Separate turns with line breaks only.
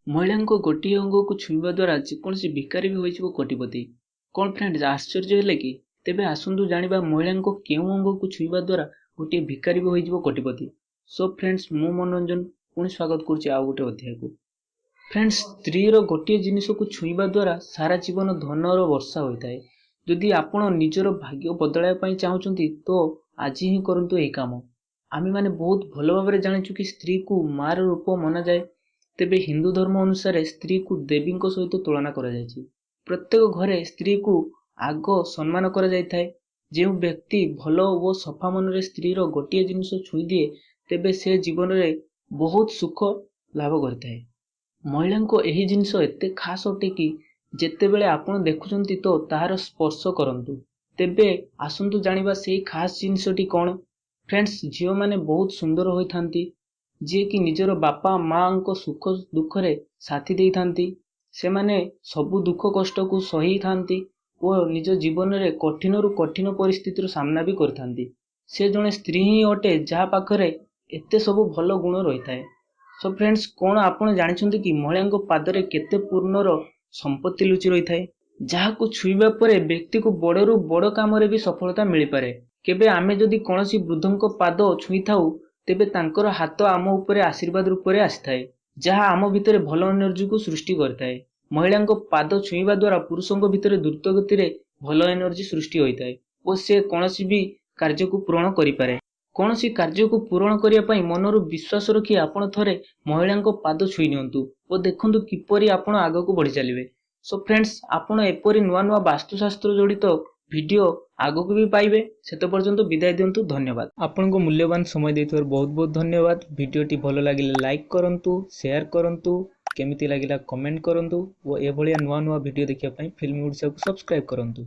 ମହିଳାଙ୍କ ଗୋଟିଏ ଅଙ୍ଗକୁ ଛୁଇଁବା ଦ୍ୱାରା ଯେକୌଣସି ଭିକାରୀ ବି ହୋଇଯିବ କୋଟିପତି। କ'ଣ ଫ୍ରେଣ୍ଡସ୍, ଆଶ୍ଚର୍ଯ୍ୟ ହେଲେ କି? ତେବେ ଆସନ୍ତୁ ଜାଣିବା ମହିଳାଙ୍କ କେଉଁ ଅଙ୍ଗକୁ ଛୁଇଁବା ଦ୍ୱାରା ଗୋଟିଏ ଭିକାରୀ ବି ହୋଇଯିବ କୋଟିପତି। ସୋ ଫ୍ରେଣ୍ଡସ୍, ମୁଁ ମନୋରଞ୍ଜନ ପୁଣି ସ୍ୱାଗତ କରୁଛି ଆଉ ଗୋଟେ ଅଧ୍ୟାୟକୁ। ଫ୍ରେଣ୍ଡସ୍, ସ୍ତ୍ରୀର ଗୋଟିଏ ଜିନିଷକୁ ଛୁଇଁବା ଦ୍ୱାରା ସାରା ଜୀବନ ଧନର ବର୍ଷା ହୋଇଥାଏ। ଯଦି ଆପଣ ନିଜର ଭାଗ୍ୟ ବଦଳାଇବା ପାଇଁ ଚାହୁଁଛନ୍ତି ତ ଆଜି ହିଁ କରନ୍ତୁ ଏହି କାମ। ଆମେମାନେ ବହୁତ ଭଲ ଭାବରେ ଜାଣିଛୁ କି ସ୍ତ୍ରୀକୁ ମାର ରୂପ ମନାଯାଏ। ତେବେ ହିନ୍ଦୁ ଧର୍ମ ଅନୁସାରେ ସ୍ତ୍ରୀକୁ ଦେବୀଙ୍କ ସହିତ ତୁଳନା କରାଯାଇଛି। ପ୍ରତ୍ୟେକ ଘରେ ସ୍ତ୍ରୀକୁ ଆଗ ସମ୍ମାନ କରାଯାଇଥାଏ। ଯେଉଁ ବ୍ୟକ୍ତି ଭଲ ଓ ସଫା ମନରେ ସ୍ତ୍ରୀର ଗୋଟିଏ ଜିନିଷ ଛୁଇଁ ଦିଏ, ତେବେ ସେ ଜୀବନରେ ବହୁତ ସୁଖ ଲାଭ କରିଥାଏ। ମହିଳାଙ୍କ ଏହି ଜିନିଷ ଏତେ ଖାସ ଅଟେ କି ଯେତେବେଳେ ଆପଣ ଦେଖୁଛନ୍ତି ତ ତାହାର ସ୍ପର୍ଶ କରନ୍ତୁ। ତେବେ ଆସନ୍ତୁ ଜାଣିବା ସେଇ ଖାସ ଜିନିଷଟି କ'ଣ। ଫ୍ରେଣ୍ଡସ୍, ଝିଅମାନେ ବହୁତ ସୁନ୍ଦର ହୋଇଥାନ୍ତି, ଯିଏକି ନିଜର ବାପା ମାଆଙ୍କ ସୁଖ ଦୁଃଖରେ ସାଥି ଦେଇଥାନ୍ତି। ସେମାନେ ସବୁ ଦୁଃଖ କଷ୍ଟକୁ ସହିଥାନ୍ତି ଓ ନିଜ ଜୀବନରେ କଠିନରୁ କଠିନ ପରିସ୍ଥିତିର ସାମ୍ନା ବି କରିଥାନ୍ତି। ସେ ଜଣେ ସ୍ତ୍ରୀ ହିଁ ଅଟେ ଯାହା ପାଖରେ ଏତେ ସବୁ ଭଲ ଗୁଣ ରହିଥାଏ। ସୋ ଫ୍ରେଣ୍ଡସ୍, କ'ଣ ଆପଣ ଜାଣିଛନ୍ତି କି ମହିଳାଙ୍କ ପାଦରେ କେତେ ପୂର୍ଣ୍ଣର ସମ୍ପତ୍ତି ଲୁଚି ରହିଥାଏ, ଯାହାକୁ ଛୁଇଁବା ପରେ ବ୍ୟକ୍ତିକୁ ବଡ଼ରୁ ବଡ଼ କାମରେ ବି ସଫଳତା ମିଳିପାରେ। କେବେ ଆମେ ଯଦି କୌଣସି ବୃଦ୍ଧଙ୍କ ପାଦ ଛୁଇଁଥାଉ, ତେବେ ତାଙ୍କର ହାତ ଆମ ଉପରେ ଆଶୀର୍ବାଦ ରୂପରେ ଆସିଥାଏ, ଯାହା ଆମ ଭିତରେ ଭଲ ଏନର୍ଜିକୁ ସୃଷ୍ଟି କରିଥାଏ। ମହିଳାଙ୍କ ପାଦ ଛୁଇଁବା ଦ୍ୱାରା ପୁରୁଷଙ୍କ ଭିତରେ ଦ୍ରୁତ ଗତିରେ ଭଲ ଏନର୍ଜି ସୃଷ୍ଟି ହୋଇଥାଏ ଓ ସେ କୌଣସି ବି କାର୍ଯ୍ୟକୁ ପୂରଣ କରିପାରେ। କୌଣସି କାର୍ଯ୍ୟକୁ ପୂରଣ କରିବା ପାଇଁ ମନରୁ ବିଶ୍ୱାସ ରଖି ଆପଣ ଥରେ ମହିଳାଙ୍କ ପାଦ ଛୁଇଁ ନିଅନ୍ତୁ ଓ ଦେଖନ୍ତୁ କିପରି ଆପଣ ଆଗକୁ ବଢ଼ି ଚାଲିବେ। ସୋ ଫ୍ରେଣ୍ଡସ୍, ଆପଣ ଏପରି ନୂଆ ନୂଆ ବାସ୍ତୁଶାସ୍ତ୍ର ଜଡ଼ିତ ଭିଡ଼ିଓ ଆଗକୁ ବି ପାଇବେ। ସେତେ ପର୍ଯ୍ୟନ୍ତ ବିଦାୟ ଦିଅନ୍ତୁ, ଧନ୍ୟବାଦ। ଆପଣଙ୍କ ମୂଲ୍ୟବାନ ସମୟ ଦେଇଥିବାରୁ ବହୁତ ବହୁତ ଧନ୍ୟବାଦ। ଭିଡ଼ିଓଟି ଭଲ ଲାଗିଲେ ଲାଇକ୍ କରନ୍ତୁ, ସେୟାର କରନ୍ତୁ, କେମିତି ଲାଗିଲା କମେଣ୍ଟ କରନ୍ତୁ ଓ ଏଭଳିଆ ନୂଆ ନୂଆ ଭିଡ଼ିଓ ଦେଖିବା ପାଇଁ ଫିଲ୍ମ ଓଡ଼ିଶାକୁ ସବସ୍କ୍ରାଇବ୍ କରନ୍ତୁ।